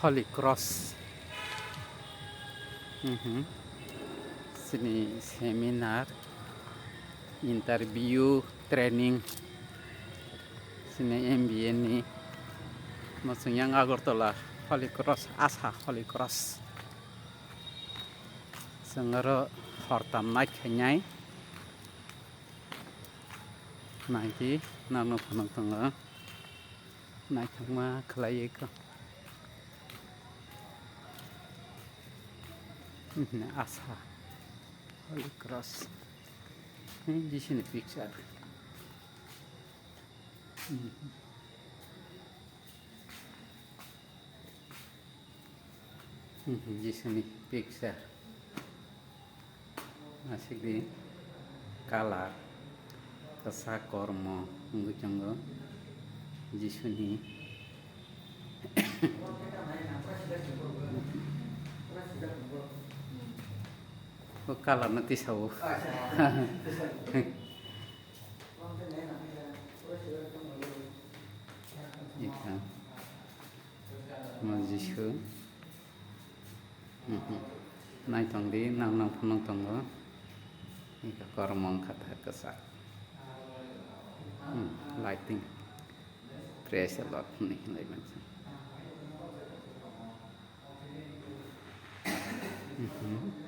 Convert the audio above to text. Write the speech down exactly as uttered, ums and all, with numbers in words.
Holy Cross. Mhm. Sini seminar, interview, training. Sini M B A ni. Mosong yang Agartala, Holy Cross, Asa Holy Cross. Sengaro hortam nai khainai. Naiki, nang no phunuk tongo. Naithokma khlaiwi kho. Asa. Holy Cross. Hmm, Jisuni picture. Hmm. Hmm, Jisuni picture. Aswk di colour kwchak kormo wngwi tongo Jisuni. O colour no tisao. Eka. Mo Jisu. Mhm. Naithok di, nang nang phunuk tongo. Eka kormo wngkha ta kwchak. Hmm, lighting. Praise the Lord hinwi hinlai mansa. Mhm.